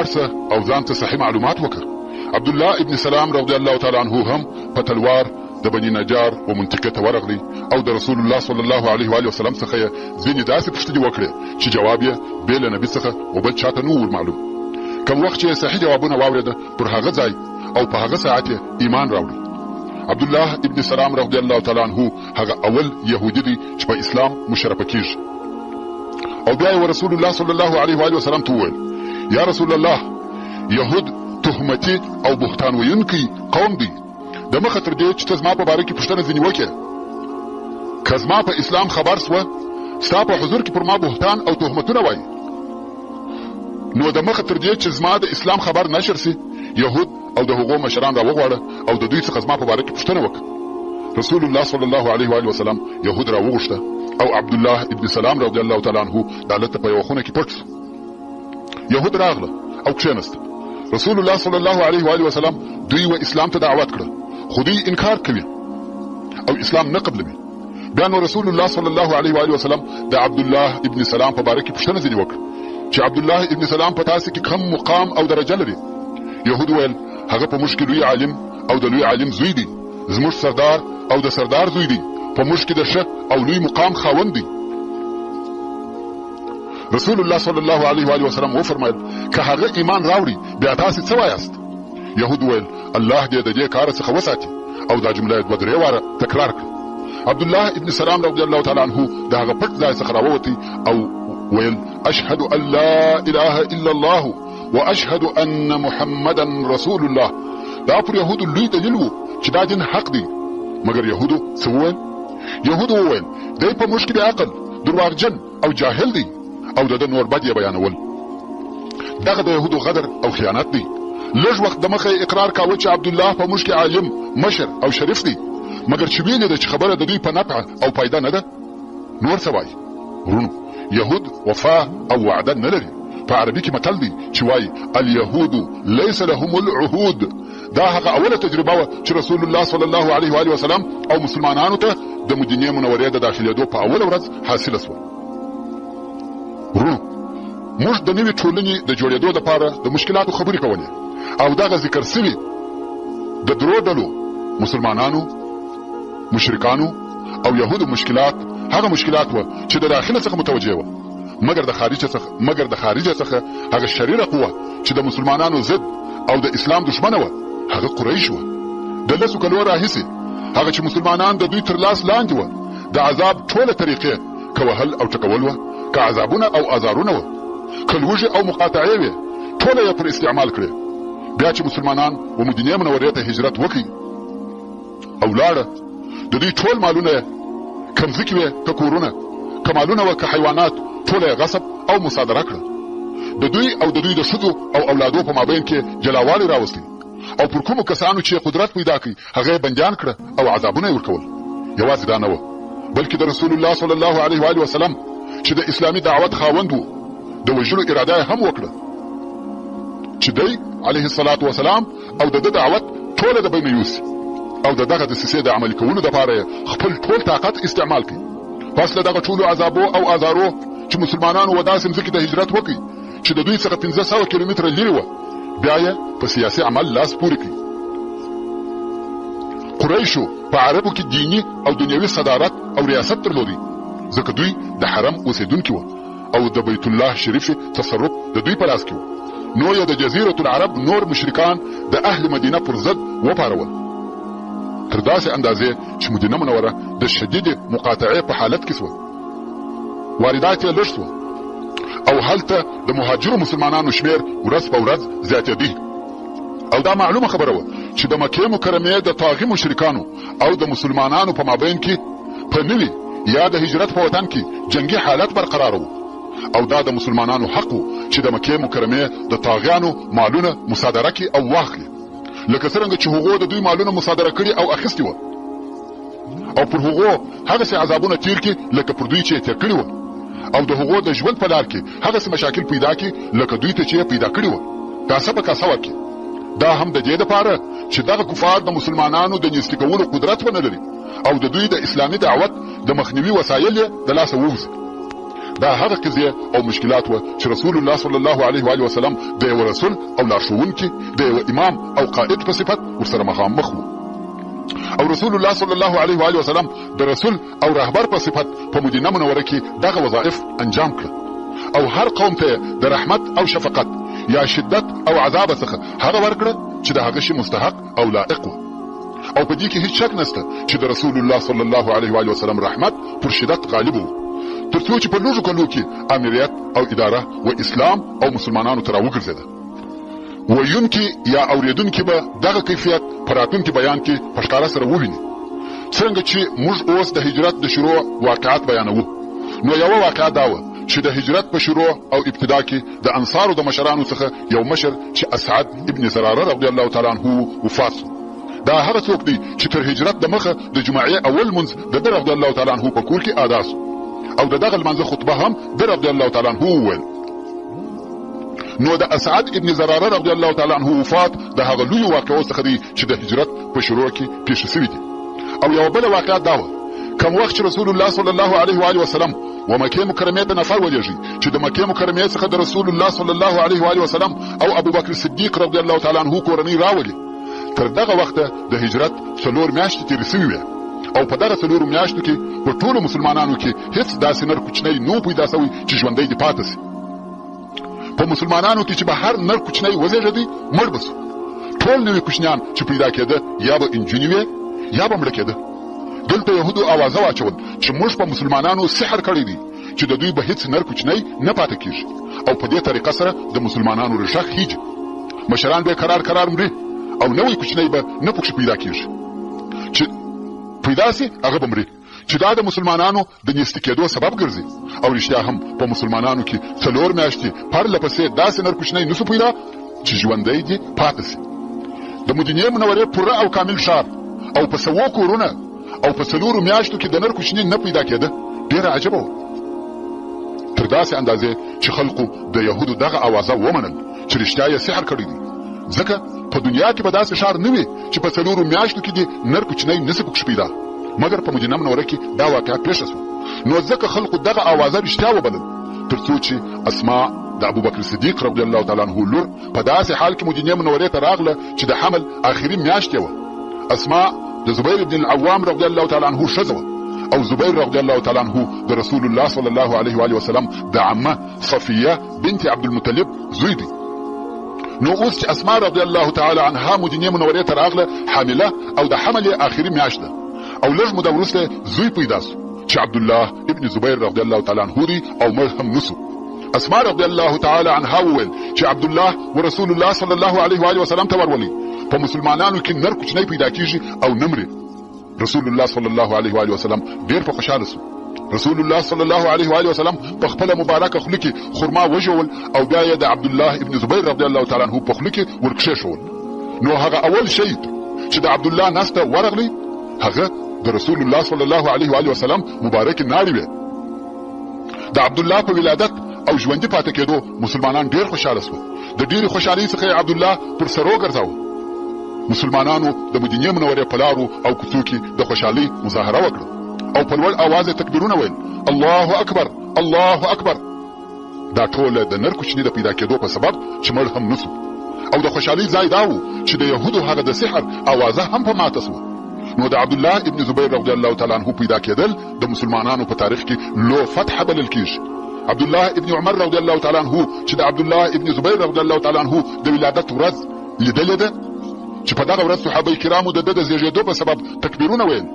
لاړ سه او ځان ته صحیح معلومات وکړه. عبدالله ابن سلام رضی الله تعالی عنه هم په تلوار د بني نجار و منطقې ته ورغلی او د رسول الله صلی الله علیه و وسلم څخه یې ځینې داسې پوښتنې وکړې چې جواب یې بې له نبي څخه و بل چاته نه ور معلوم. کوم وخت چې یې صحیح جوابونه واورېده، پر هغه ځای او په هغه ساعت یې ایمان راوړی. عبدالله ابن سلام رضی الله تعالی عنه هغه اول یهودي دی چې په اسلام مشرفه کیږي. او بیا یې رسول الله صلی الله علیه و وسلم ته وویل: یا رسول الله، یهود تهمتي او بهتان ویونکی قوم دی. د مخه تر دې چې ته زما په باره کې پوښتنه ځینې وکړې، که زما په اسلام خبر سوه، ستا په حضور کې پر ما بهتان او تهمتونه وایي. نو د مخه تر دې چې زما د اسلام خبر نشر سي، یهود او د هغو مشران راوغواړه او د دوی څخه زما په باره کې پوښتنه وکړه. رسول الله صلی الله علیه و وسلم یهود راوغوښته او عبدالله ابن سلام رضی الله تعالی عنه دالته په یوه خونه کې پټ سو. یهود راغله او کښېنسته. رسول الله صلی الله علیه و وسلم دوی و اسلام ته دعوت کړه، خو دوی انکار کوي او اسلام نه قبلوي. بیا نو رسول الله صلی الله علیه و وسلم د عبدالله ابن سلام په باره کې پوښتنه ځینې وکړه چې عبدالله ابن سلام په تاسو کې کوم مقام او درجه لري. یهود ویل: هغه په موږ کې لوی عالم او د لوی عالم زوی دی، زموږ سردار او د سردار زوی دی، په موږ کې د ښه او لوی مقام خاوند دی. رسول الله صلی الله علیه و وسلم وفرمایل: که هغه ایمان راوړي، بیا تاسې څه وایاست؟ یهود ویل: الله دې د دې کار څخه وساتي. او دا جمله یې دوه درې واره تکرار کړه. عبدالله ابن سلام رضی الله تعالی عنه د هغه پټ ځای څخه راووتی او ویل: اشهد ان لا اله الا الله واشهد ان محمدا رسول الله. دا پر یهودو لوی دلیل و چې دا دین حق دی. مګر یهودو څه وویل؟ یهودو وویل: دی په موږ کې بې عقل، درواغجن او جاهل دی، او د ده نور بد یې بیانول. دغه د یهودو غدر او خیانت دی. لږ وخت د مخه یې اقرار کاوه چې عبدالله په موږ کې عالم، مشر او شریف دی، مګر چې ویلې ده چې خبره د دوی په نفع او فایده نه ده، نور څه وایي؟ وروڼو، یهود وفا او وعده نه لري. په عربي کې متل دی چې وایي: الیهود لیس لهم العهود. دا هغه اوله تجربه وه چې رسول الله صلی الله علیه و وسلم او مسلمانانو ته د مدینې منورې د داخلېدو په اوله ورځ حاصله سوه. وروڼو، موږ د نوې ټولنې د جوړېدو دپاره د مشکلاتو خبرې کولې او دغه ذکر سوي د درو ډلو مسلمانانو، مشرکانو او یهودو مشکلات هغه مشکلات وه چې د داخله څخه متوجه وه، مګر د خارجه څخه هغه شریره قوه چې د مسلمانانو ضد او د اسلام دښمنه وه، هغه قریش وه. د 10 کلو راهیسې هغه چې مسلمانان د دوی تر لاس لاندې وه، د عذاب ټوله طریقې که وهل او ټکول وه، که عذابونه او آزارونه وه، که لوږې او مقاطعې وې، ټوله یې پر استعمال کړې. بیا چې مسلمانان و مدینې منورې ته هجرت وکړي او لاړه، د دوی ټول مالونه یې، که مځکې وې که کورونه، که مالونه وه که حیوانات، ټوله یې غصب او مصادره کړه. د دوی او د دوی د ښځو او اولادو په مابین کې جلاوالی راوستی او پر کومو کسانو چې قدرت پیدا کړي، هغه یې بندیان کړه او عذابونه یې ورکول. یوازې دا نه وه، بلکې د رسول الله صلی الله علیه و وسلم چې د اسلامي دعوت خاوند و، د وژلو اراده یې هم وکړه چې دی علیه الصلاة والسلام او د ده دعوت ټوله د بینه یوسي، او د دغه دسیسې د عملي کولو دپاره یې خپل ټول طاقت استعمال کړي. پس له دغه ټولو عذابو او آزارو چې مسلمانانو و داسې مځکې ته هجرت وکړي چې د دوی څخه 500 کیلومتره لرې وه، بیا یې په سیاسي عمل لاس پورې کړي. قریشو په عربو کې دیني او دنیوي صدارت او ریاست درلودی، ځکه دوی د حرم اوسېدونکي وه او د بیت الله شریف تصرف د دوی په لاس کې و. نو یې د جزیرة العرب نور مشرکان د اهل مدینه پر ضد وپارول، تر داسې اندازې چې مدینه منوره د شدیدې مقاطعې په حالت کې سوه. واردات یې لږ سوه او هلته د مهاجرو مسلمانانو شمېر ورځ په ورځ زیاتېدی. او دا معلومه خبره وه چې د مکې مکرمې د طاغي مشرکانو او د مسلمانانو په مابین کې په نوي یا د هجرت په وطن کې جنګي حالت برقرار و، او دا د مسلمانانو حق و چې د مکې مکرمې د طاغیانو مالونه مصادره کړي او واخلي، لکه څرنګه چې هغو د دوی مالونه مصادره کړي او اخیستي وه، او پر هغو هغسې عذابونه تیر کړي لکه پر دوی چې یې تیر کړي وه، او د هغو د ژوند په لار کې هغسې مشاکل پیدا کړي لکه دوی ته چې یې پیدا کړي وه، کاسه په کاسه ورکړي. دا هم د دې دپاره چې دغه کفار د مسلمانانو د نیستي کولو قدرت ونه لري او د دوی د اسلامي دعوت د مخنیوي وسایل یې د لاسه ووځي. دا هغه قضیې او مشکلات وه چې رسول الله صلی الله علیه و وسلم د یوه رسول او لارښوونکي، د یوه امام او قائد په صفت ورسره مخامخ وو. او رسول الله صلی الله علیه و وسلم د رسول او رهبر په صفت په مدینه منوره کې دغه وظایف انجام کړل او هر قوم ته د رحمت او شفقت یا شدت او عذاب څخه هغه ورکړه چې د هغه شي مستحق او لایق و. او په دې کې هیڅ شک نشته چې د رسول الله صلی الله علیه و وسلم رحمت پر شدت غالب و، تر څو چې په لږو کلو کې امریت او اداره و اسلام او مسلمانانو ته راوګرځېده. ویونکي یا اوریدونکي به دغه کیفیت په راتلونکي بیان کې په ښکاره سره وویني. څرنګه چې موږ اوس د هجرت د شروع واقعات بیانوو، نو یوه واقعه دا وه چې د هجرت په شروع او ابتدا کې د انصارو د مشرانو څخه یو مشر چې اسعد ابن زراره رضی الله تعالی عنه وفات سو. دا هغه څوک دی چې تر هجرت د مخه د جمعې اول لمونځ د ده رضی الله تعالی عنه په کور کې ادا سو او د دغه لمانځه خطبه هم ده رضی الله تعالی عنه وویل. نو د اسعد ابن زراره رضی الله تعالی عنه وفات د هغه لویو واقعو څخه دی چې د هجرت په شروع کې پېښې سوي دي. او یوه بله واقعه دا وه، کوم وخت چې رسول الله صلی الله علیه و آله وسلم و مکې مکرمې ته نفر ولېږي چې د مکې مکرمې څخه د رسول الله صلی الله علیه و آله وسلم او ابوبکر صدیق رضی الله تعالی عنه کورنۍ راولي، تر دغه وخته د هجرت څلور میاشتې تېرې سوي وې او په دغه څلورو میاشتو کې په ټولو مسلمانانو کې هیڅ داسې نر کوچنی نو پیدا سوی چې ژوندی دې پاته سي. په مسلمانانو کې چې به هر نر کوچنی وزېږېدی مړ به سو. ټول نوي کوچنیان چې پیدا کېده یا به انجونې وې یا به مړه کېده. دلته یهودو اوازه واچول چې موږ په مسلمانانو سحر کړی دی چې د دوی به هیڅ نر کوچنی نه پاته کیږي او په دې طریقه سره د مسلمانانو ریښه خیږي. مشران به کرار کرار مري او نوی کوچنی به نه پکښې پیدا کیږي، چې پیدا سي هغه به مري، چې دا د مسلمانانو د نیستي کېدو سبب ګرځي. او رښتیا هم په مسلمانانو کې څلور میاشتې پرله پسې داسې نر کوچنی نسو پیدا چې ژوندی دې پاته سي. د مدینې منورې پوره او کامل ښار او په سوو کورونه او په څلورو میاشتو کې د نر کوچني نه پیدا کېده، ډېره عجبه وه. تر داسې اندازې چې خلقو د یهودو دغه اوازه ومنل چې رښتیا یې سحر کړی دی، ځکه په دنیا کې به داسې ښار نه وي چې په څلورو میاشتو کې دې نر کوچنی نه سي پکښې پیدا، مګر په مدینه منوره کې دا واقعه پېښه سوه. نو ځکه خلقو دغه اوازه رښتیا وبلل، تر څو چې اسماء د ابوبکر صدیق رضی الله تعالی عنه لور په داسې حال کې مدینې منورې ته راغله چې د حمل آخري میاشت یې وه. اسماء د زبیر بن العوام رضی الله تعالی عنه ښځه وه او زبیر رضی الله تعالی عنه د رسول الله صلی الله علیه و وسلم د عمه صفیه بنت عبدالمطلب زوی دی. نو اوس چې اسماء رضی الله تعالی عنها مدینې منورې ته راغله حامله او د حمل یې آخري میاشت ده او لږ موده وروسته زوی پیدا سو چې عبدالله ابن زبیر رضی الله تعالی عنه دی او مړ هم نسو. اسماء رضی الله تعالی عنها وویل چې عبدالله و رسول الله صلی الله علیه و آله وسلم ته ورولي، په مسلمانانو کې نر کوچنی پیدا کیږي او نه مري. رسول الله صلی الله علیه و آله وسلم ډیر په خوشاله سو. رسول الله صلی الله علیه و آله وسلم په خپله مبارکه خوله کې خرما وژول او بیا یې د عبدالله ابن زبیر رضی الله تعالی عنه په خوله کې ورکښېښول. نو هغه اول شی چې د عبدالله نس ته ورغلی هغه د رسول الله صلی الله علیه و آله وسلم مبارکې ناړې وې. د عبدالله په ولادت او ژوندي پاتې کېدو مسلمانان ډېر خوشاله سول. د ډېرې خوشحالۍ څخه یې عبدالله پر سرو ګرځاوه. مسلمانانو د مدینې منورې په لارو او کوڅو کې د خوشحالۍ مظاهره وکړه او په لوړ اواز یې تکبیرونه ویل، الله اکبر، الله اکبر. دا ټوله د نر کوچني د پیدا کېدو په سبب چې مړ هم نسو. او د خوشحالۍ ځای دا و چې د یهودو هغه د سحر اوازه هم په ماته سوه. نو د عبدالله ابن زبیر رضی الله تعالی عنه پیدا کېدل د مسلمانانو په تاریخ کې لو فتح بلل کیږي. عبدالله ابن عمر رضی الله تعالی عنه چې د عبدالله ابن زبیر رضی الله تعالی عنه د ولادت ورځ لیدلې ده چې په دغه ورځ صحابه کرامو د ده د زیږېدو په سبب تکبیرونه ویل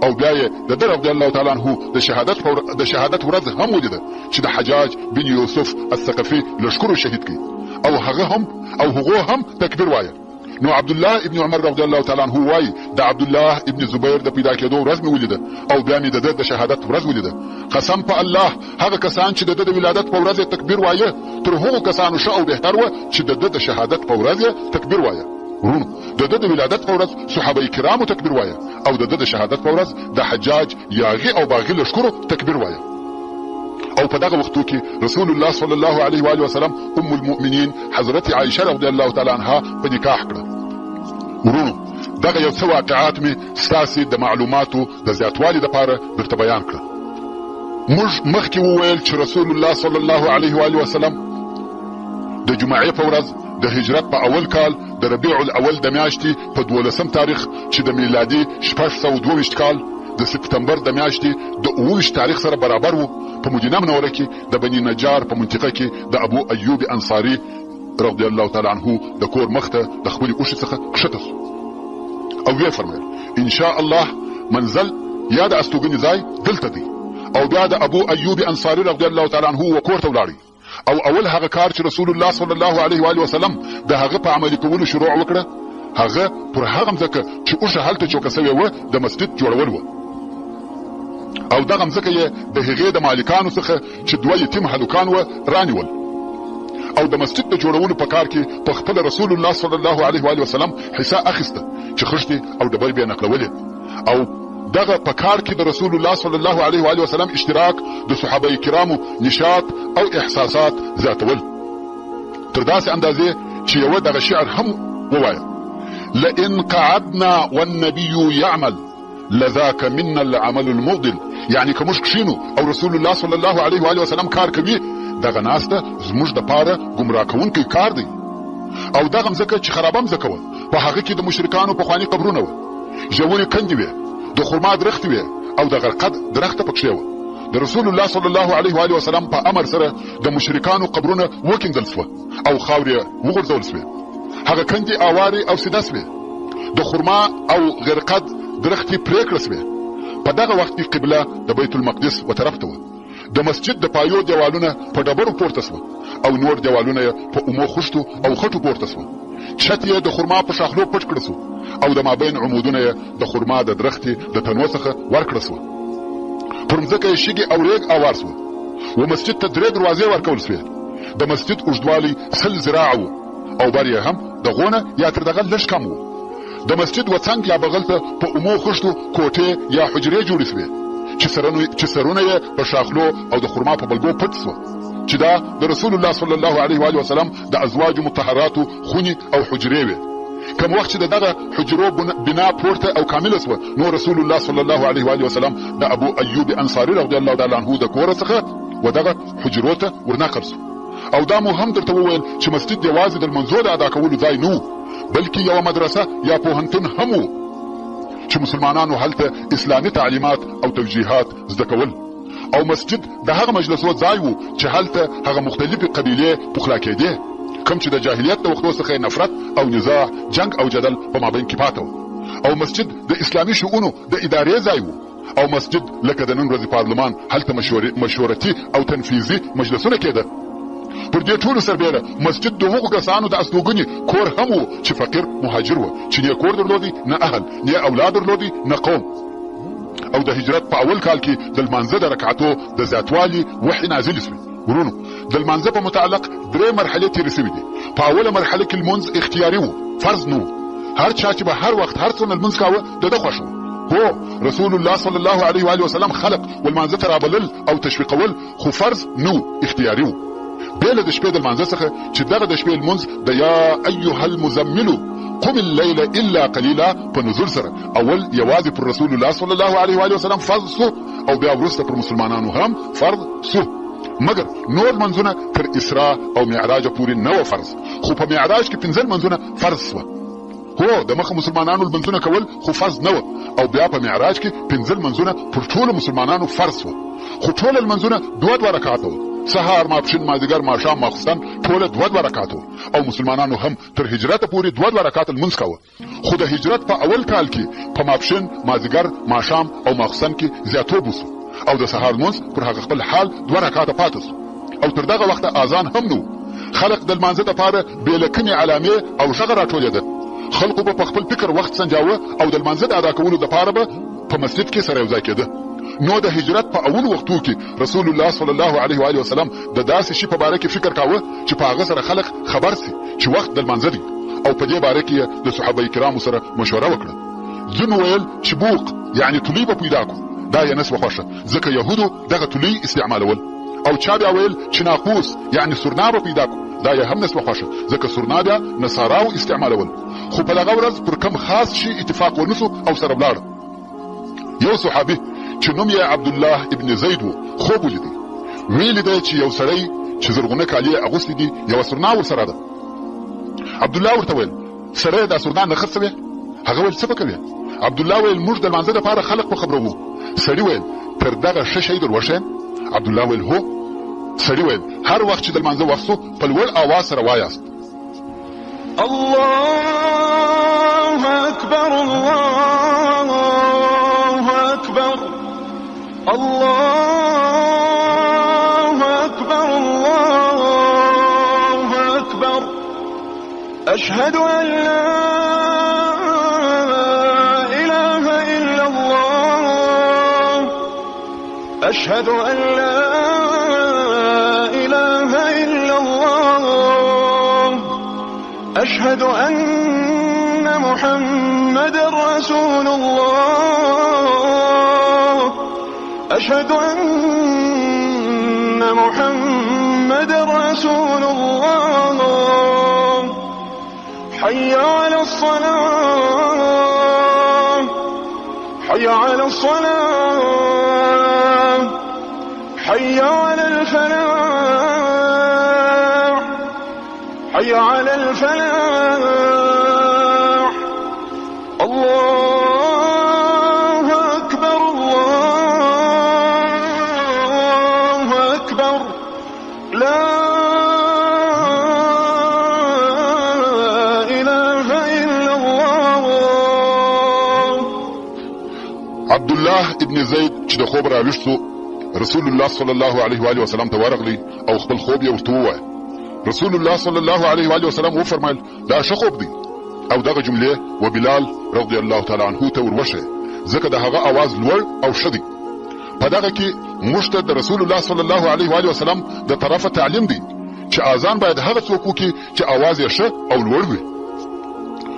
او بیا یې د ده رضی الله تعالی عنه د شهادت ورځ هم ولیده چې د حجاج بن یوسف الثقفي لښکرو شهید کړي او هغه هم او هغو هم تکبیر وایه. نو عبدالله ابن عمر رضی الله تعالی عنه وایي، د عبدالله ابن زبیر د پیدا کېدو ورځ مې ولیده او بیا مې د ده د شهادت ورځ ولیده. قسم په الله، هغه کسان چې د ده د ولادت په ورځ یې تکبیر وایه تر هغو کسانو ښه او بهتر وه چې د ده د شهادت په ورځ یې تکبیر وایه. وروڼو، د ده د ولادت په ورځ صحابه کرامو تکبیر وایه او د ده د شهادت په ورځ د حجاج یاغي او باغي لښکرو تکبیر وایه. او په دغه وختو کې رسول الله صلی الله علیه و آله وسلم ام المؤمنین حضرت عائشه رضی الله تعالی عنها په نکاح کړه. وروڼو، دغه یو څه واقعات مې ستاسې د معلوماتو د زیاتوالي لپاره درته بیان کړه. موږ مخکې وویل چې رسول الله صلی الله علیه و آله وسلم د جمعې په ورځ د هجرت په اول کال د ربیع الاول د میاشتې په 12 تاریخ چې د میلادي 622 کال د سپتمبر د میاشتې د 27 تاریخ سره برابر و، په مدینه منوره کې د بني نجار په منطقه کې د ابو ایوب انصاري رضی الله تعالی عنه د کور مخ ته د خپلې اوښې څخه کښته شو او ویې فرمایل: ان شاء الله منزل یا د استوګنې ځای دلته دی. او بیا د ابو ایوب انصاري رضی الله تعالی عنه و کور ته ولاړی او اول هغه کار چې رسول الله صلی الله علیه و آله وسلم د هغه په عملي کولو شروع وکړه، هغه پر هغه مځکه چې اوښه هلته چوکه سوې وه د مسجد جوړول وه. او دغه مځکه یې د هغې د مالکانو څخه چې دوه یتیم هلکان وه رانیول او د مسجد د جوړولو په کار کې په خپله رسول الله صلی الله علیه و آله وسلم حصه اخیسته چې خښتې او ډبرې به یې نقلولې. او دغه په کار کې د رسول الله صلی الله علیه و آله وسلم اشتراک د صحابه کرامو نشاط او احساسات زیاتول، تر داسې اندازې چې یوه دغه شعر هم ووایه: لئن قعدنا والنبي يعمل لذاك منا العمل المضل. یعنی که موږ کښینو او رسول الله صلی الله علیه و آله وسلم کار کوي، دغه ناسته زموږ دپاره ګمراه کوونکی کار دی. او دغه مځکه چې خرابه مځکه وه، په هغه کې د مشرکانو پخواني قبرونه وه، ژورې کندې وې، د خرما درختې وې او د غرقد درخته پکښې وه. د رسول الله صلی الله علیه و آله وسلم په امر سره د مشرکانو قبرونه وکیندل سوه او خاورې وغورځول سوې. هغه کندې اوارې او سیده سوې، د خرما او غرقد درختې پرې کړه سوې. په دغه وخت کې قبله د بیت المقدس و طرف ته وه. د مسجد د پایو دیوالونه په ډبرو پورته سوه او نور دیوالونه یې په اومو خښتو او خټو پورته سوه. چت یې د خرما په شاخلو پټ کړه سو او د مابین عمودونه یې د خرما د درختې د تنو څخه ورکړه سوه. پر مځکه یې شګې او ریګ اوار سوه. و مسجد ته درې دروازې ورکول سوې. د مسجد اوږدوالی 100 ذراعه و او بر یې هم د غونه یا تر دغه لږ کم و. د مسجد و څنګ یا بغل ته په اومو خښتو کوټې یا حجرې جوړې سوې چې سرونه یې په شاخلو او د خرما په بلګو پټ سوه، چې دا د رسول الله صلی الله علیه و آله وسلم د ازواجو مطهراتو خونې او حجرې وې. کوم وخت چې د دغه حجرو بنا پورته او کامله سوه، نو رسول الله صلی الله علیه و آله وسلم د ابو ایوب انصاري رضی الله تعالی عنه د کوره څخه و دغه حجرو ته ورنقل سو. او دا مو هم درته وویل چې مسجد یوازې د لمونځو د ادا کولو ځای نه و، بلکې یوه مدرسه یا پوهنتون هم و چې مسلمانانو هلته اسلامي تعلیمات او توجیهات زده کول. او مسجد د هغه مجلسو ځای و چې هلته هغه مختلفې قبیلې پخلا کېدې، کوم چې د جاهلیت د وختو څخه نفرت او نزاع، جنګ او جدل په مابین کې پاته و. او مسجد د اسلامي شؤونو د ادارې ځای و. او مسجد لکه د نن ورځې پارلمان، هلته مشورتي او تنفیذي مجلسونه کېده. پر دې ټولو سربېره مسجد د هغو کسانو د استوګنې کور هم و چې فقیر مهاجر و، چې نه کور درلودی، نه اهل، نه اولاد درلودی، نه قوم. او د هجرت په اول کال کې د لمانځه د رکعتو د زیاتوالي وحي نازلې سوې. ورونو، د لمانځه په متعلق درې مرحلې تېرې سوې دي. په اوله مرحله کې لمونځ اختیاري و، فرض نه و. هر چا چې به هر وخت هر څونه لمونځ کاوه د ده خوښه وه. هو، رسول الله صلی الله علیه و آله وسلم خلق و لمانځه ته رابلل او تشویقول، خو فرض نه و، اختیاري و. بې له د شپې د لمانځه څخه چې دغه د شپې لمونځ د یا ایها المزمل قم الليل الا قلیلا په نزول سره اول یوازې پر رسول الله صلی الله علیه و آله وسلم فرض سو او بیا وروسته پر مسلمانانو هم فرض سو. مګر نور لمونځونه تر اسراء او معراج پورې نه وه فرض، خو په معراج کې 5 لمونځونه فرض سوه. هو، د مخه مسلمانانو لمونځونه کول خو فرض نه وه او بیا په معراج کې 5 لمونځونه پر ټولو مسلمانانو فرض سوه، خو ټوله لمونځونه دوه دوه رکعاته وه. سهار، ماپښین، مازدیګر، ماښام، ماخوستن ټوله دوه دوه رکعاته وه او مسلمانانو هم تر هجرته پورې دوه دوه رکعاته لمونځ کاوه. خو د هجرت په اول کال کې په ماپښین، مازدیګر، ماښام او ماخوستن کې زیاتوب وسو او د سهار لمونځ پر هغه خپل حال دوه رکعاته پاته سو او تر دغه وخته اذان هم نه و. خلق د لمانځه دپاره بې له کومې علامې او غږه راټولېده. خلقو به په خپل فکر وخت سنجاوه او د لمانځه د ادا کولو دپاره به په مسجد کې سره یو ځای کېده. نو د هجرت په اولو وختو کې رسول الله صلی الله علیه و آله وسلم د داسې شي په باره کې فکر کاوه چې په هغه سره خلق خبر سي چې وخت د لمانځه دی او په دې باره کې یې د صحابه کرامو سره مشوره وکړه. ځینو ویل چې بوق یعنې تولۍ به پیدا کړو، دا یې نه سوه خوښه ځکه یهودو دغه تولۍ استعمالول. او چا بیا ویل چې ناقوس یعنې سورنا به پیدا کړو، دا یې هم نه سوه خوښه ځکه سورنا بیا نصاراو استعمالول. خو په دغه ورځ پر کم خاص شي اتفاق ونه سو او سره ولاړه. یو صحابي چې نوم یې عبدالله ابن زید و خوب ولیدی. ویې لیده چې یو سړی چې زرغونه کالي یې اغوستي دي یوه سرنا ورسره ده. عبدالله ورته ویل، سړیه دا سرنا نه خرڅوې؟ هغه ویل، څه به کوې؟ عبدالله ویل، موږ د لمانځه دپاره خلق په خبروو. سړي ویل، تر دغه ښه شی در وښیم؟ عبدالله ویل، هو. سړي ویل، هر وخت چې د لمانځه وخت سو په لوړ آواز سره وایاست. الله اکبر، الله اکبر، الله اکبر، الله اکبر، اشهد ان لا اله الا الله، اشهد ان لا اله الا الله، اشهد ان محمد رسول الله، اشهد ان محمد رسول الله، حي على الصلاة، حي على الصلاة، حي على الفلاح، حي على الفلاح، الله أكبر، الله أكبر، لا إله إلا الله. عبدالله ابن زید چې د خوب راویښ سو، رسول الله صلی الله علیه و آله وسلم ته ورغلی او خپل خوب یې ورته ووایه. رسول الله صلی الله علیه و آله وسلم وفرمایل، دا ښه خوب دی. او دغه جملې و بلال رضی الله تعالی عنه ته وروښیه، ځکه د هغه اواز لوړ او ښه دی. په دغه کې موږ ته د رسول الله صلی الله علیه و آله وسلم د طرفه تعلیم دی چې اذان باید هغه څوک وکړي چې اواز یې ښه او لوړ وي.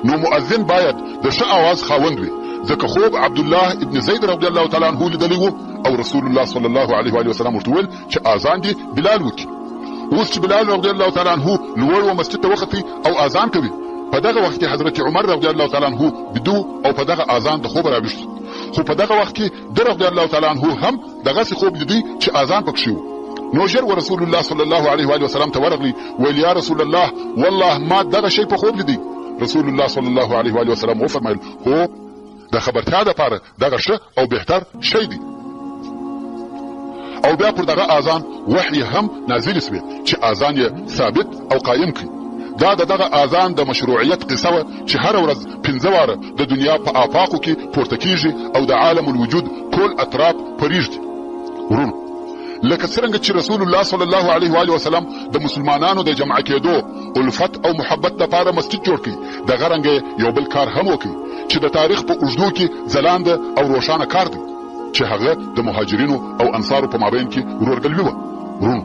نو مؤذن باید د ښه اواز خاوند وي، ځکه خوب عبدالله ابن زید رضی الله تعالی عنه لیدلی و او رسول الله صلی الله علیه و آله وسلم ورته وویل چې اذان دې بلال وکړي. اوس چې بلال رضی الله تعالی عنه لوړ و مسجد ته وختی او اذان کوي، په دغه وخت کې حضرت عمر رضی الله تعالی عنه بیده او په دغه اذان د خوبه راویښ شو. خو په دغه وخت کې ده رضی الله تعالی عنه هم دغسې خوب لیدی چې اذان پکښې و. نو ژر و رسول الله صلی الله علیه و آله وسلم ته ورغلی، ویل، یا رسول الله، والله ما دغه شی په خوب لیدی. رسول الله صلی الله علیه و آله وسلم وفرمایل، هو، د خبرتیا دپاره دغه ښه او بهتر شی دی. او بیا پر دغه اذان وحی هم نازلې سوې چې اذان یې ثابت او قایم کړي. دا د دغه اذان د مشروعیت قصه وه چې هره ورځ 5 واره د دنیا په آفاقو کې پورته کیږي او د عالم الوجود ټول اطراف پرېږدي. وروڼو، لکه څرنګه چې رسول الله صلی الله علیه و آله وسلم د مسلمانانو د جمع کېدو، الفت او محبت لپاره مسجد جوړ کړ، دغه رنګه یې یو بل کار هم وکړ چې د تاریخ په اوږدو کې ځلانده او روښانه کار دی، چې هغه د مهاجرینو او انصارو په مابین کې ورورګلوي وه. وروڼو،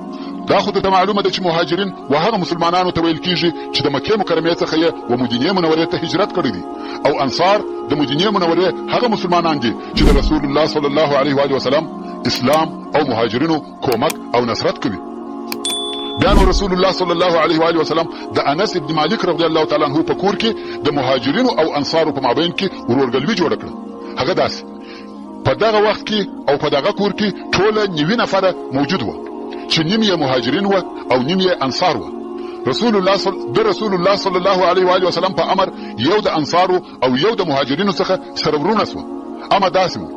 دا خو درته معلومه ده چې مهاجرین و هغه مسلمانانو ته ویل کیږي چې د مکې مکرمې څخه یې و مدینې منورې ته هجرت کړی دی، او انصار د مدینې منورې هغه مسلمانان دي چې د رسول الله صلی الله علیه و آله وسلم اسلام او مهاجرینو کومک او نصرت کوي. بیا نو رسول الله صلی الله علیه و آله وسلم د انس ابن مالک رضی الله تعالی عنه په کور کې د مهاجرینو او انصارو په مابین کې ورورګلوي جوړه کړه. هغه داسې په دغه وخت کې او په دغه کور کې ټوله 90 نفره موجود وه چې نیم یې مهاجرین وه او نیم یې انصار وه. د رسول الله صلی الله علیه و آله وسلم په امر یو د انصارو او یو د مهاجرینو څخه سره وروڼه سوه. اما داسې وو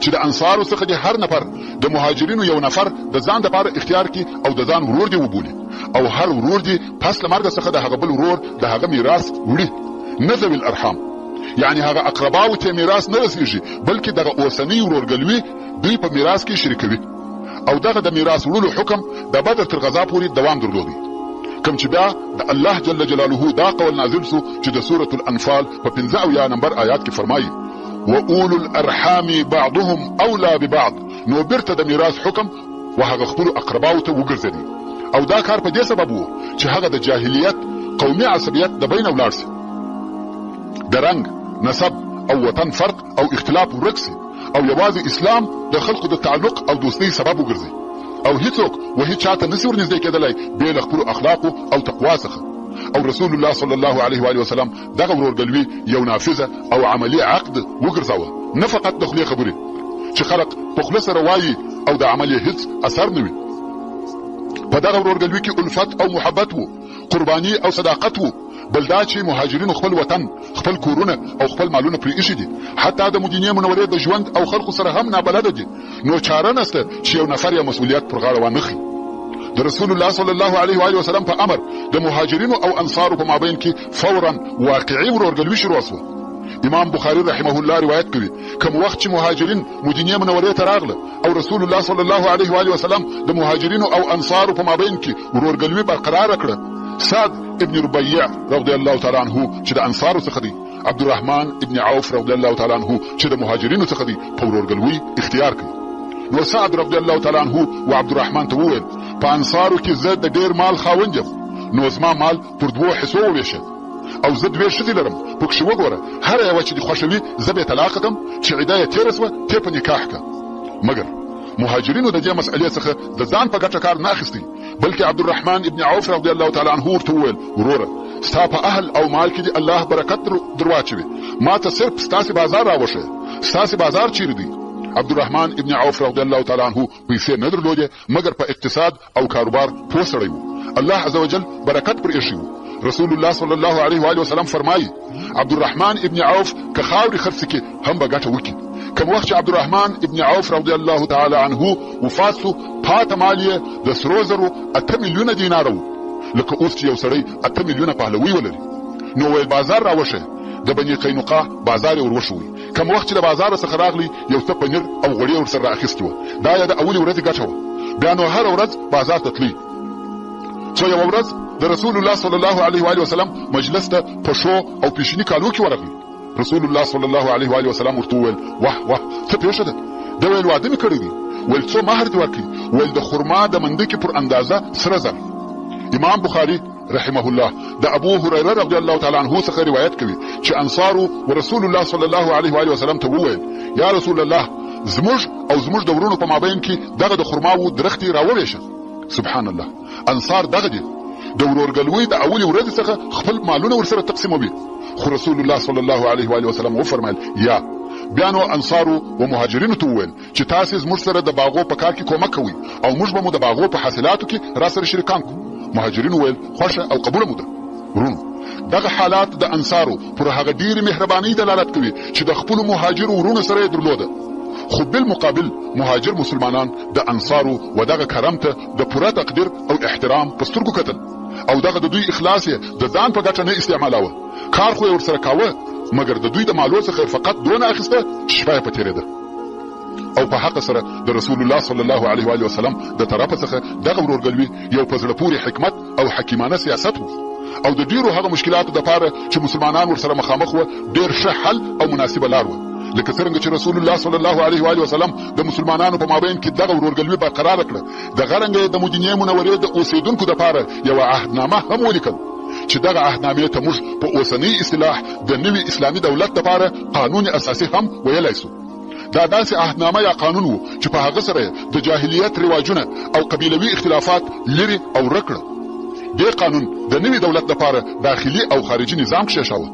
چې د انصارو څخه دې هر نفر د مهاجرینو یو نفر د ځان دپاره اختیار کړي او د ځان ورور دې وبولي، او هر ورور دې پس له مرګه څخه د هغه بل ورور د هغه میراث وړي، نه ذوي الارحام، یعنې هغه اقرباو ته میراث نه رسیږي، بلکې دغه اوسنۍ ورورګلوي دوی په میراث کې شریکوي. او دغه د میراث وړلو حکم د بدر تر غزا پورې دوام درلودی، کوم چې بیا د الله جل جلاله دا قول نازل سو چې د سورة الانفال په 75 نمبر آیات کې فرمایي، و اولو الارحام بعضهم اولی ببعض. نو بیرته د میراث حکم و هغه خپلو اقرباو ته وګرځېدی، او دا کار په دې سبب و چې هغه د جاهلیت قومي عصبیت د بینه ولاړ سي، د رنګ، نسب او وطن فرق او اختلاف ورک سي، او یوازې اسلام د خلقو د تعلق او دوستۍ سبب وګرځي، او هیڅوک و هیچا ته نسي ورنږدې کېدلی بې له خپلو اخلاقو او تقوا څخه. او رسول الله صلی الله علیه و آله وسلم دغه ورورګلوي یو نافذه او عملي عقد وګرځاوه، نه فقط د خولې خبرې. چې خلق په خوله سره وایي او د عمل یې هیڅ اثر نه وي. په دغه ورورګلوي کې الفت او محبت وو، قرباني او صداقت وو. بل دا چې مهاجرینو خپل وطن، خپل کورونه او خپل مالونه پرې ایښي دي، حتی د مدینې منورې د ژوند او خلقو سره هم نابلده دي، نو چاره نشته چې یو نفر یې مسؤلیت پر غاړه وانخلي. د رسول الله صلی الله علیه و آله وسلم په امر د مهاجرینو او انصارو په مابین کې فورا واقعي ورورګلوي شروع شوه. امام بخاري رحمه الله روایت کوي، کوم وخت چې مهاجرین مدینې منورې ته راغله او رسول الله صلی الله علیه و آله وسلم د مهاجرینو او انصارو په مابین کې ورورګلوي برقراره کړه، سعد ابن ربیع رضی الله تعالی عنه چې د انصارو څخه دی، عبدالرحمن ابن عوف رضی الله تعالی عنه چې د مهاجرینو څخه دی، په ورورګلوۍ اختیار کړ. نو سعد رضی الله تعالی عنه و عبدالرحمن ته وویل، په انصارو کې زه د ډېر مال خاوند یم، نو زما مال پر دوو حصو ووېشه او زه دوې ښځې لرم، پکښې وګوره، هره یوه چې دې خوښه وي زه به یې طلاقه کړم، چې عده یې تېره شوه تې په نکاح کړه. مګر مهاجرینو د دې مسئلې څخه د ځان په ګټه کار نه اخیستی، بلکې عبدالرحمن ابن عوف رضی الله تعالی عنه ورته وویل، وروره ستا په اهل او مال کې دې الله برکت درواچوي، ما ته صرف ستاسې بازار راوښیه، ستاسې بازار چیرې دی؟ عبدالرحمن ابن عوف رضی الله تعالی عنه پیسې نه درلودې، مګر په اقتصاد او کاروبار پوه سړی و، الله عزوجل برکت پر ایښی و. رسول الله صلی الله علیه و آله وسلم فرمایي، عبدالرحمن ابن عوف که خاورې خرڅې کړي هم به ګټه وکړي. کوم وخت چې عبدالرحمن ابن عوف رضی الله تعالی عنه وفات سو، پاته مال یې د سرو زرو 8 میلیونه دیناره و، لکه اوس چې یو سړی 8 میلیونه پهلوۍ ولري. نو ویل بازار راوښیه، د بني قینقاع بازار یې وروښوی. کوم وخت چې د بازار څخه راغلی، یو څه پنیر او غوړي یې ورسره را اخیستي وه، دا یې د اولې ورځې ګټه وه. بیا نو هره ورځ بازار ته تلی، څو یوه ورځ د رسول الله صلی الله علیه و وسلم مجلس ته په ښو او پیشني کالو کې ورغی. رسول الله صلی الله علیه و وسلم ورته وویل، واه واه، څه پېښه ده؟ ده ویل، واده مې کړی دی. ویل، څو مهر دې ورکړي؟ ویل، د خرما د مندکې پر اندازه سره زر. امام بخاري رحمه الله د ابو هريره رضی الله تعالی عنه څخه روایت کوي چې انصارو و رسول الله صلی الله علیه و آله وسلم ته وویل، یا رسول الله، زموږ او زموږ د وروڼو په مابین کې دغه د خرماوو درختې راوویشه. سبحان الله، انصار دغه دي، د ورورګلوۍ د اولې ورځې څخه خپل مالونه ورسره تقسیموي. خو رسول الله صلی الله علیه و آله وسلم وفرمایل، یا بیا نو انصارو و مهاجرینو ته وویل چې تاسې زموږ سره د باغو په کار کې کومک کوئ او موږ به مو د باغو په حاصلاتو کې را سره شریکان کړو. مهاجرینو ویل، خوښه او قبوله مو ده. وروڼو، دغه حالات د انصارو پر هغه ډېرې مهربانۍ دلالت کوي چې د خپلو مهاجرو وروڼو سره یې درلوده. خو بالمقابل مهاجر مسلمانان د انصارو و دغه کرم ته د پوره تقدیر او احترام په سترګو کتل او دغه د دوی اخلاص یې د ځان په ګټه نه استعمالاوه. کار خو یې ورسره کاوه، مګر د دوی د مالو څخه یې فقط دونه اخیسته چې شپه یې په تېرېده. او په حق سره د رسول الله صلی الله علیه و وسلم د طرفه څخه دغه ورورګلوي یو په زړه پورې حکمت او حکیمانه سیاست وو او د ډیرو هغه مشکلاتو دپاره چې مسلمانان ورسره مخامخ وه ډیر ښه حل او مناسبه لار وه. لکه څرنګه چې رسول الله صلی الله علیه و وسلم د مسلمانانو په مابین کې دغه ورورګلوي برقراره کړه، دغه رنګه یې د مدینې منورې د اوسېدونکو دپاره یوه عهدنامه هم ولیکل چې دغه عهدنامې ته موږ په اوسنۍ اصطلاح د نوي اسلامي دولت دپاره قانون اساسي هم ویلای سو. دا داسې عهدنامه یا قانون و چې په هغه سره د جاهلیت رواجونه او قبیلوي اختلافات لرې او ورک کړل. دې قانون د نوي دولت لپاره داخلي او خارجي نظام کښېښاوه.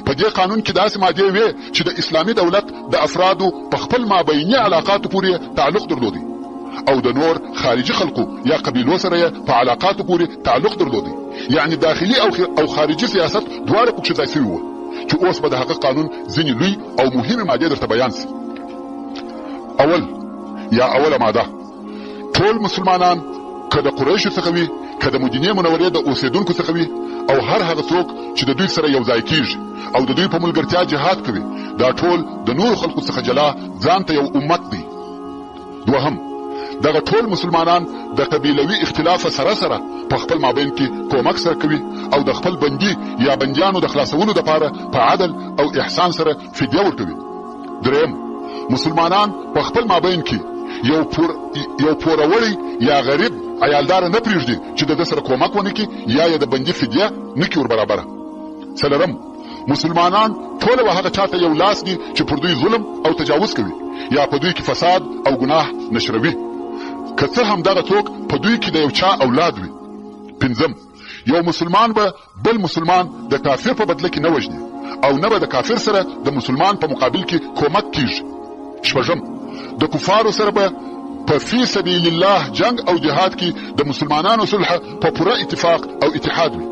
په دې قانون کې داسې مادې وې چې د اسلامي دولت د افرادو په خپل مابیني علاقاتو پورې تعلق درلودی او د نور خارجي خلقو یا قبیلو سره یې په علاقاتو پورې تعلق درلودی، یعنې داخلي او خارجي سیاست دواړه پکښې ځای شوي وو، چې اوس به د هغه قانون ځینې لوی او مهمې مادې درته بیان سي. اول یا اوله ماده، ټول مسلمانان که د قریشو څخه وي، که د مدینې منورې د اوسېدونکو څخه وي، او هر هغه څوک چې د دوی سره یو ځای کیږي او د دوی په ملګرتیا جهاد کوي، دا ټول د نورو خلکو څخه جلا ځان ته یو امت دی. دوهم، دغه ټول مسلمانان د قبیلوي اختلاف سره سره په خپل مابین کې کومک سره کوي او د خپل بندي یا بندیانو د خلاصولو لپاره په عدل او احسان سره فدیه ورکوي. دریم، مسلمانان په خپل مابین کې یو پوروړی یا غریب عیالدار نه پرېږدي چې د ده سره کومک ونه کړي یا یې د بندي فدیه نه کړي وربرابره. څلورم، مسلمانان ټول و هغه چاته یو لاس دي چې پر دوی ظلم او تجاوز کوي یا په دوی کې فساد او ګناه نشروي، که څه هم دغه څوک په دوی کې د یو چا اولاد وي. پنځم، یو مسلمان به بل مسلمان د کافر په بدله کې نه وژني او نه به د کافر سره د مسلمان په مقابل کې کومک کیږي. شپږم، د کفارو سره به په فی سبیل الله جنګ او جهاد کې د مسلمانانو صلح په پوره اتفاق او اتحاد وي.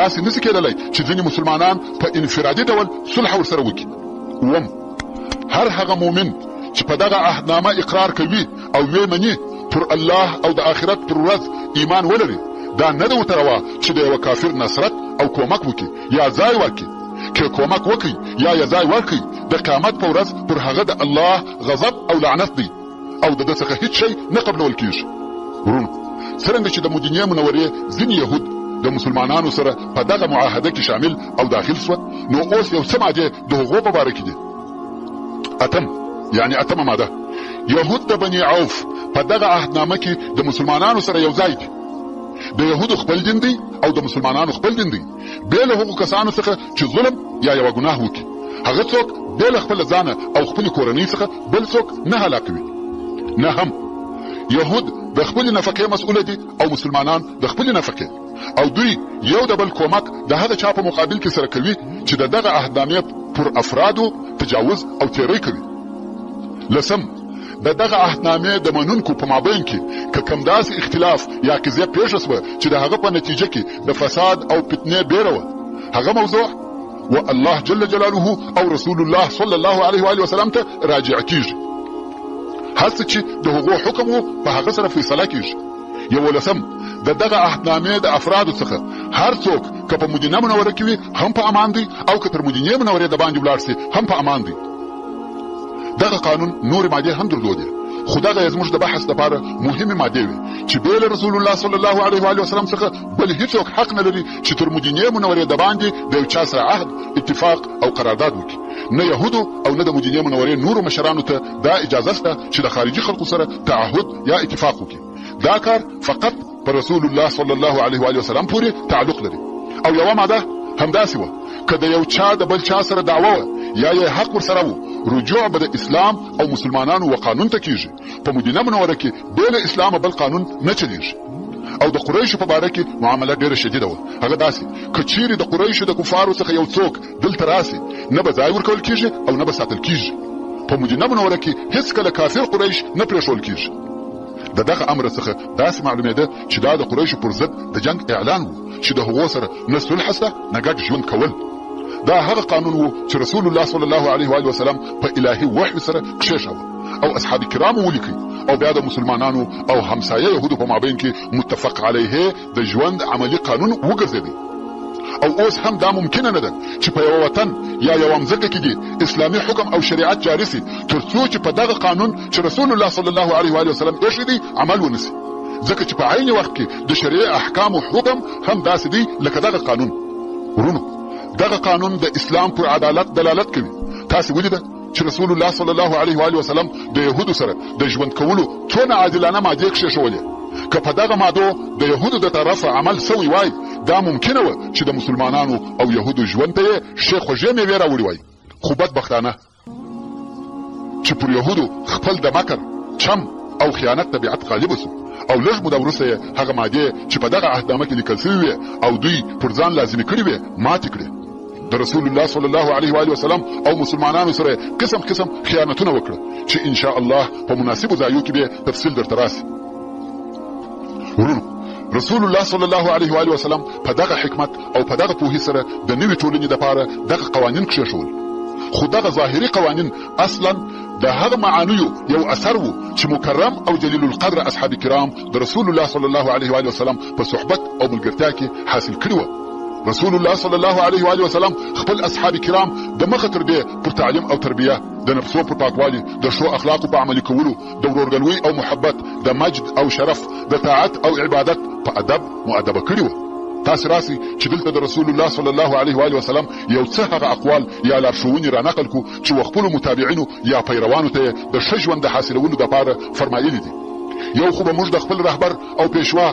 داسې نشي کېدلی چې ځینې مسلمانان په انفرادي ډول صلح ورسره وکړي. اووم، هر هغه مؤمن چې په دغه عهدنامه اقرار کوي او ویې مني، پر الله او د آخرت پر ورځ ایمان ولري، دا نه ده ورته روا چې د یوه کافر نصرت او کومک وکړي یا ځای ورکړي. که کومک وکړي یا یې ځای ورکړي، د قیامت په ورځ پر هغه د الله غضب او لعنت دی او د ده څخه هیڅ شی نه قبلول کیږي. وروڼو، څرنګه چې د مدینې منورې ځینې یهود د مسلمانانو سره په دغه معاهده کې شامل او داخل شوه، نو اوس یو څه مادې د هغو په باره کې دي. اتم، یعنې اتمه ماده، یهود د بني عوف په دغه عهدنامه کې د مسلمانانو سره یو ځای دي. د یهودو خپل دین دی او د مسلمانانو خپل دین دی، بې له هغو کسانو څخه چې ظلم یا یوه ګناه وکړي. هغه څوک بې له خپله ځانه او خپلې کورنۍ څخه بل څوک نه هلاکوي. نهم، یهود د خپلې نفقې مسؤله دي او مسلمانان د خپلې نفقې، او دوی یو د بل کومک د هغه چا په مقابل کې سره کوي چې د دغه عهدنامې پر افرادو تجاوز او تیری کوي. لسم، د دغه عهدنامې د منونکو په مابین کې که کوم داسې اختلاف یا قضیه پېښه شوه چې د هغه په نتیجه کې د فساد او فتنې بېره وه، هغه موضوع و الله جل جلاله او رسول الله صلی الله علیه و آله وسلم ته راجع کیږي. هر څه چې د هغو حکم وو په هغه سره فیصله کیږي. یولسم، د دغه عهدنامې د افرادو څخه هر څوک که په مدینه منوره کې وي هم په امان دی او که تر مدینې منورې د باندې ولاړ سي هم په امان دی. دغه قانون نورې مادې هم درلودې، خو دغه یې زموږ د بحث لپاره مهمې مادې وې چې بې له رسول الله صلی الله علیه و آله وسلم څخه بل هیڅوک حق نه لري چې تر مدینې منورې د باندې د یو چا سره عهد، اتفاق او قرارداد وکړي. نه یهودو او نه د مدینې منورې نورو مشرانو ته دا اجازه شته چې د خارجي خلکو سره تعهد یا اتفاق وکړي. دا کار فقط په رسول الله صلی الله علیه و آله وسلم پورې تعلق لري. او یوه ماده همداسې وه، که د یو چا د بل چا سره دعوه وه یا یې حق ورسره و، رجوع به د اسلام او مسلمانانو و قانون ته کیږي. په مدینه منوره کې بې له اسلامه بل قانون نه چلیږي. او د قریشو په باره کې معامله ډېره شدیده وه، هغه داسې، که چیرې د قریشو د کفارو څخه یو څوک دلته راسي، نه به ځای ورکول کیږي او نه به ساتل کیږي. په مدینه منوره کې هیڅکله کافر قریش نه پرېښول کیږي. د دغه امر څخه داسې معلومېده چې دا د قریشو پر ضد د جنګ اعلان و چې د هغو سره نه صلح شته نه ګډ ژوند کول. دا هغه قانون و چې رسول الله صلی الله علیه و وسلم په الهي وحی سره کښېښاوه او اصحاب کرامو ولیکي او بیا د مسلمانانو او همسایه یهودو په مابین کې متفق علیه د ژوند عملي قانون وګرځېدی. او اوس هم دا ممکنه نه ده چې په یوه وطن یا یوه مځکه کې دې اسلامي حکم او شریعت جاري سي تر څو چې په دغه قانون چې رسول الله صلی الله علیه و وسلم ایښی دی عمل ونه سي، ځکه چې په عین وخت کې د شرعي احکامو حکم هم داسې دی لکه دغه قانون. وروڼو، دغه قانون د اسلام پر عدالت دلالت کوي. تاسې ولیده چې رسول الله صلی الله علیه و وسلم د یهودو سره د ژوند کولو څونه عادلانه مادې کښېښولې. که په دغه مادو د یهودو د طرفه عمل سوی وای، دا ممکنه وه چې د مسلمانانو او یهودو ژوند ته یې ښې خوږې میوې راوړي وای. خو بدبختانه چې پر یهودو خپل د مکر، چم او خیانت طبیعت غالب سو او لږ موده وروسته یې هغه مادې چې په دغه عهدنامه کې لیکل سوي وې او دوی پر ځان لازمې کړې وې ماتې کړې. د رسول الله صلی الله علیه و آله وسلم او مسلمانانو سره قسم قسم خیانتونه وکړه چې ان شاء الله په مناسبو ځایو کې به تفصیل درته راسي. وروڼو، رسول الله صلی الله علیه و آله وسلم په دغه حکمت او په دغه پوهې سره د نوې ټولنې دپاره دغه قوانین کښېښول، خو دغه ظاهري قوانین اصلا د هغه معانیو یو اثر و چې مکرم او جلیل القدر اصحاب کرام د رسول الله صلی الله علیه و آله وسلم په صحبت او ملګرتیا کې حاصل کړي وه. رسول الله صلی الله علیه و آله وسلم خپل اصحاب کرام د مخه تر دې پر تعلیم او تربیه، د نفسو پر پاکوالي، د ښو اخلاقو په عملي کولو، د ورورګلوۍ او محبت، د مجد او شرف، د طاعت او عبادت په ادب مؤدبه کړي وه. تاسې راسئ چې دلته د رسول الله صلی الله علیه و آله وسلم یو څه هغه اقوال یا لارښوونې را نقل کړو چې و خپلو متابعینو یا پیروانو ته یې د ښه ژوند د حاصلولو دپاره فرمایلي دي. یو خو به موږ د خپل رهبر او پیشوا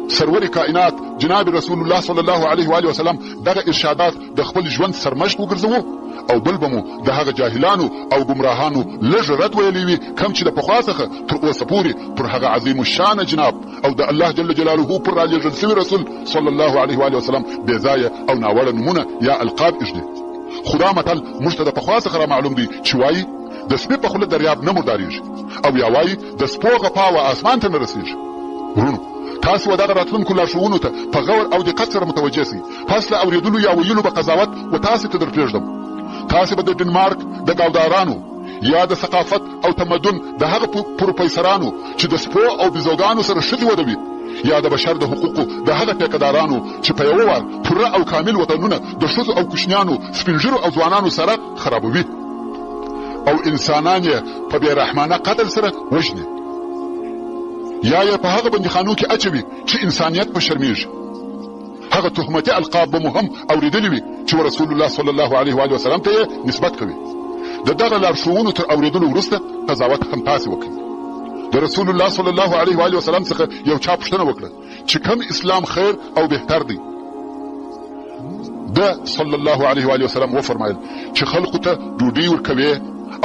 سرور کائنات جناب رسول الله صلی الله علیه و آله وسلم دغه ارشادات د خپل ژوند سرمشق وګرځوو او بل به مو د هغه جاهلانو او ګمراهانو لږ رد ویلی وي کوم چې د پخوا څخه تر اوسه پورې پر هغه عظیم الشانه جناب او د الله جل جلاله پر رالیږل شوي رسول صلی الله علیه و آله وسلم بې ځایه او ناوړه نومونه یا القاب ایږدي. خو دا متل موږ ته د پخوا څخه را معلوم دی چې وایي: د سپي په خوله دریاب نه مردارېږي، او یا وایي د سپو غپا و آسمان ته نه رسېږي. وروڼو، تاسې و دغه راتلونکو لارښوونو ته په غور او دقت سره متوجه سئ، پس له اورېدلو یا ویلو به قضاوت و تاسې ته در پرېږدم. تاسې به د ډنمارک د ګاودارانو یا د ثقافت او تمدن د هغه پروفیسرانو چې د سپو او بیزوګانو سره ښځې ودوي، یا د بشر د حقوقو د هغه ټیکهدارانو چې په یوه وار پوره او کامل وطنونه د ښځو او کوچنیانو، سپین ږیرو او ځوانانو سره خرابوي او انسانان یې په بې رحمانه قتل سره وژني، یا یې په هغه بندیخانو کې اچوي چې انسانیت په شرمیږي. هغه تهمتي القاب به مو هم اورېدلي وي چې رسول الله صلی الله علیه وآله وسلم ته یې نسبت کوي. د دغه لارښوونو تر اورېدلو وروسته قضاوت هم تاسې وکړئ. د رسول الله صلی الله علیه وآله وسلم څخه یو چا پوښتنه وکړه چې کوم اسلام خیر او بهتر دی؟ ده صلی الله علیه وآله وسلم وفرمایل چې خلقو ته ډوډۍ ورکوې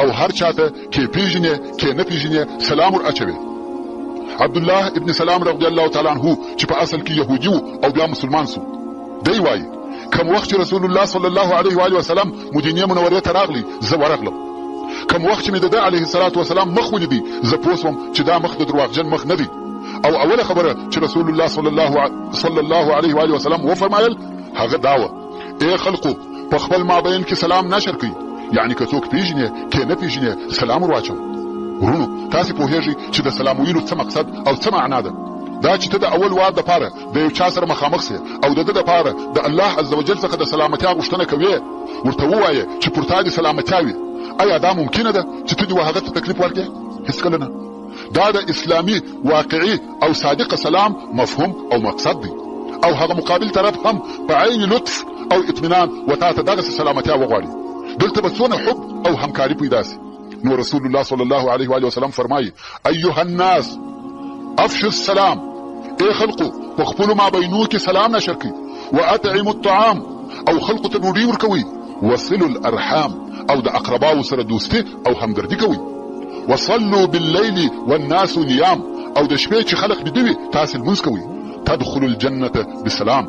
او هر چاته کې پیژنې کې نه پیژنې سلام ور اچوې. عبدالله ابن سلام رضی الله تعالی عنه چې په اصل کې یهودي و او بیا مسلمان سو، دی وایي کوم وخت چې رسول الله صلی الله علیه وآله وسلم مدینې منورې ته راغلی، زه ورغلم. کوم وخت چې مې د ده علیه الصلاة والسلام مخ ولیدی، زه پوه سوم چې دا مخ د درواغجن مخ نه دی. او اوله خبره چې رسول الله صلی الله علیه وآله وسلم وفرمایل هغه دا وه: ای خلقو، په خپل مابین کې سلام نشر کړئ، یعنی که څوک پیژنې کې نه پیژنې سلام ور واچوه. وروڼو، تاسې پوهیږئ چې د سلام ویلو څه مقصد او څه معنا ده؟ دا چې ته د اول وار دپاره د یو چا سره مخامخ سې او د ده دپاره د الله عزوجل څخه د سلامتیا غوښتنه کوې، ورته ووایې چې پر تا دې سلامتیا وي، ایا دا ممکنه ده چې ته دې و هغه ته تکلیف ورکړې؟ هیڅکله نه. دا د اسلامي واقعي او صادق سلام مفهوم او مقصد دی، او هغه مقابل طرف هم په عین لطف او اطمینان و تا ته دغسې سلامتیا وغواړي. دلته به څونه حب او همکاري پیدا سي. نو رسول الله صلی الله علیه وآله وسلم فرمایي: ایها الناس افشوا السلام، ای خلقو په خپلو مابینو کې سلام نشر کړئ، واطعموا الطعام، او خلقو ته ډوډۍ ورکوئ، وصلوا الارحام، او د اقرباو سره دوستي او همدردي کوئ، وصلوا باللیل والناس نیام، او د شپې چې خلق بیده وي تاسې لمونځ کوئ، تدخلوا الجنة بسلام،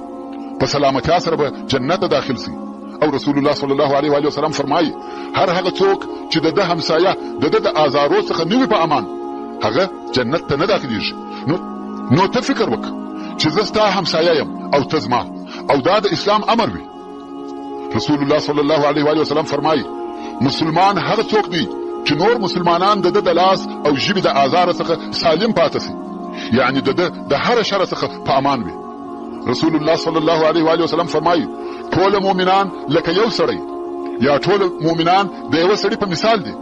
په سلامتیا سره به جنت ته داخل سئ. او رسول الله صلی الله علیه وآله وسلم فرمایي: هر هغه څوک چې د ده همسایه د ده د آزارو څخه نه وي په امان، هغه جنت ته نه داخلیږي. نو ته فکر وکړه چې زه ستا همسایه یم او ته زما، او دا د اسلام امر وي. رسول الله صلی الله علیه وآله وسلم فرمایي: مسلمان هغه څوک دی چې نور مسلمانان د ده د لاس او ژبې د آزاره څخه سالم پاته سي، یعنی د ده د هره شره څخه په امان وي. رسول الله صلی الله علیه وآله وسلم فرمایي: ټول مؤمنان لکه یو سړی، یا ټول مؤمنان د یوه سړي په مثال دي.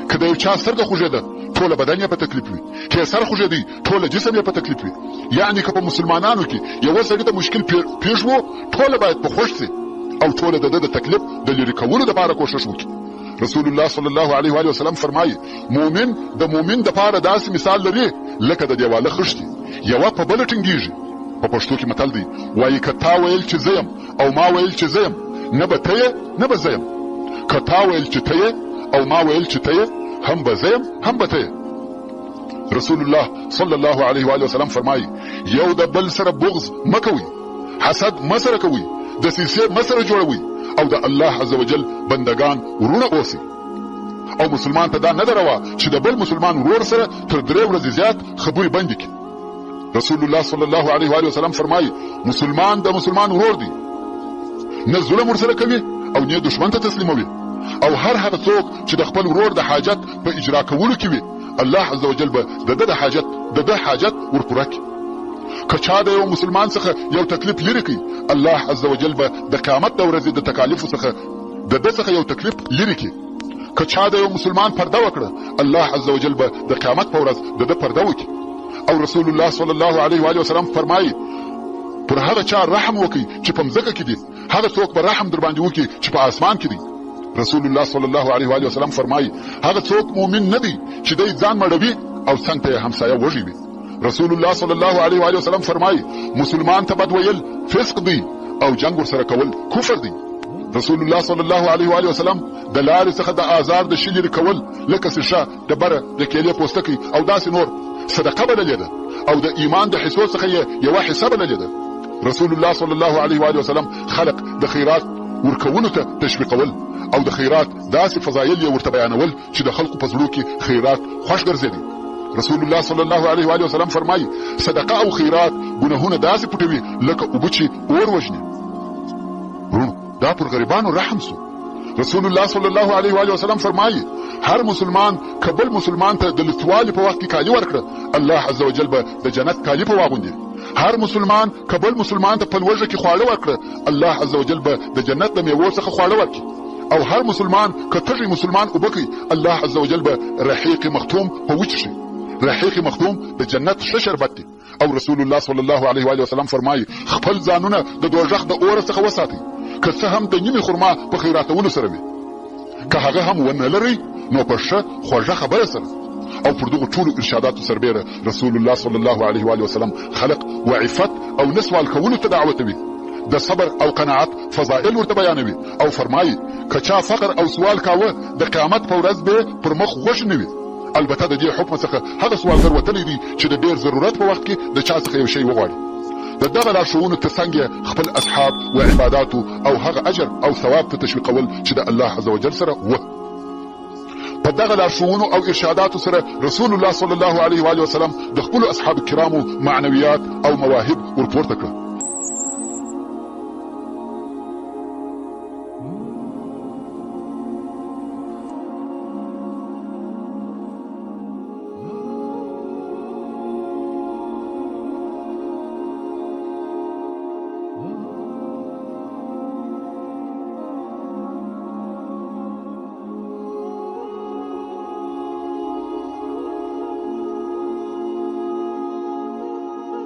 که د یو چا سترګه خوږېده، ټوله بدن یې په تکلیف وي، که یې سر خوږېدی، ټوله جسم یې په تکلیف وي. یعنی که په مسلمانانو کې یوه سړي ته مشکل پېښ وو، ټوله باید په خوښ سي او ټوله د ده د تکلیف د لرې کولو دپاره کوښښ وکړي. رسول الله صلی الله علیه وآله وسلم فرمایي: مؤمن د مؤمن دپاره داسې مثال لري لکه د دیواله خښتې، یوه په بله ټینګیږي. په پښتو کې متل دی، وایي: که تا ویل چې زه یم او ما ویل چې زه یم، نه به ته یې نه به زه یم. که تا ویل چې ته یې او ما ویل چې ته یې، هم به زه یم هم به ته یې. رسول الله صلی الله علیه وآله وسلم فرمایي: یو د بل سره بغض مه کوئ، حسد مه سره کوئ، دسیسې مه سره جوړوئ، او د الله عز وجل بندګان وروڼه اوسئ. او مسلمان ته دا نه ده روا چې د بل مسلمان ورور سره تر درې ورځې زیات خبرې بندې کړي. رسول الله صلی الله علیه وآله وسلم فرمایي: مسلمان د مسلمان ورور دی، نه ظلم ورسره کوي او نه دښمن ته تسلیموي. او هر هغه څوک چې د خپل ورور د حاجت په اجرا کولو کې وي، الله عز وجل به د ده د ده حاجت ور پوره کړي. که چا د یو مسلمان څخه یو تکلیف لرې کړي، الله عز وجل به د قیامت د ورځې د تکالیفو څخه د ده څخه یو تکلیف لرې کړي. که چا د یو مسلمان پرده وکړه، الله عز وجل به د قیامت په ورځ د ده پرده وکړي. او رسول الله صلی الله علیه وآله وسلم فرمایي: پر هغه چا رحم وکړئ چې په مځکه کې دي، هغه څوک به رحم در باندې وکړي چې په آسمان کې دی. رسول الله صلی الله علیه وآله وسلم فرمایي: هغه څوک مؤمن نه دی چې دی ځان مړوي او څنګ ته یې همسایه وږی وي. رسول الله صلی الله علیه وآله وسلم فرمایي: مسلمان ته بد ویل فسق دی او جنګ ورسره کول کفر دی. رسول الله صلی الله علیه وآله وسلم د لارې څخه د آزار د شي لرې کول لکه سیښه، ډبره، د کیلې پوستکی او داسې نور صدقه بللې ده، او د ایمان د حصو څخه یې یوه حصه بللې ده. رسول الله صلی الله علیه وآله وسلم خلق د خیرات ورکولو ته تشویقول او د خیرات داسې فضایل یې ورته بیانول چې د خلکو په زړو کې خیرات خوښ ګرځېدی. رسول الله صلی الله علیه و آله وسلم فرمایي، صدقه او خیرات ګناهونه داسې پټوي لکه اوبه چې اور وژني. وروڼو، دا پر غریبانو رحم سو. رسول الله صلی الله علیه و آله وسلم فرمایي، هر مسلمان که بل مسلمان ته د لوڅوالي په وخت کې کالي ورکړه، الله عز وجل به د جنت کالي په واغوندي. هر مسلمان که بل مسلمان ته په لوږه کې خواړه ورکړه، الله عز وجل به د جنت د میوو څخه خواړه ورکړي. او هر مسلمان که تږی مسلمان اوبه کوي، الله عز وجل به رحیق مختوم په وچښي. رحیق مختوم د جنت ښه شربت دی. او رسول الله صلی الله علیه و وسلم فرمایي، خپل ځانونه د دوږخ د اوره څخه وساتئ، که څه هم د نیمې خرما په خیراتولو سره وي. که هغه هم ونه لرئ نو په ښه خوږه خبره سره. او پر دغو ټولو ارشاداتو سربېره رسول الله صلی الله علیه و وسلم خلق و عفت او نه سوال کولو ته دعوتوي، د صبر او قناعت فضائل ورته بیانوي او فرمایي، که چا فقر او سوال کاوه د قیامت په ورځ به پر مخ غوښې نه وي. البته د دې حکم څخه هغه سوالګر وتلی دی چې د ډېر ضرورت په وخت کې د چا څخه یو شی وغواړي. د دغه لارښوونو تر څنګ یې خپل اصحاب و عباداتو او هغه اجر او ثواب ته تشویقول چې د الله عزوجل سره وه. په دغه لارښوونو او ارشاداتو سره رسول الله صلی الله علیه و آله وسلم د خپلو اصحاب کرامو معنویات او مواهب ورپورته کړه.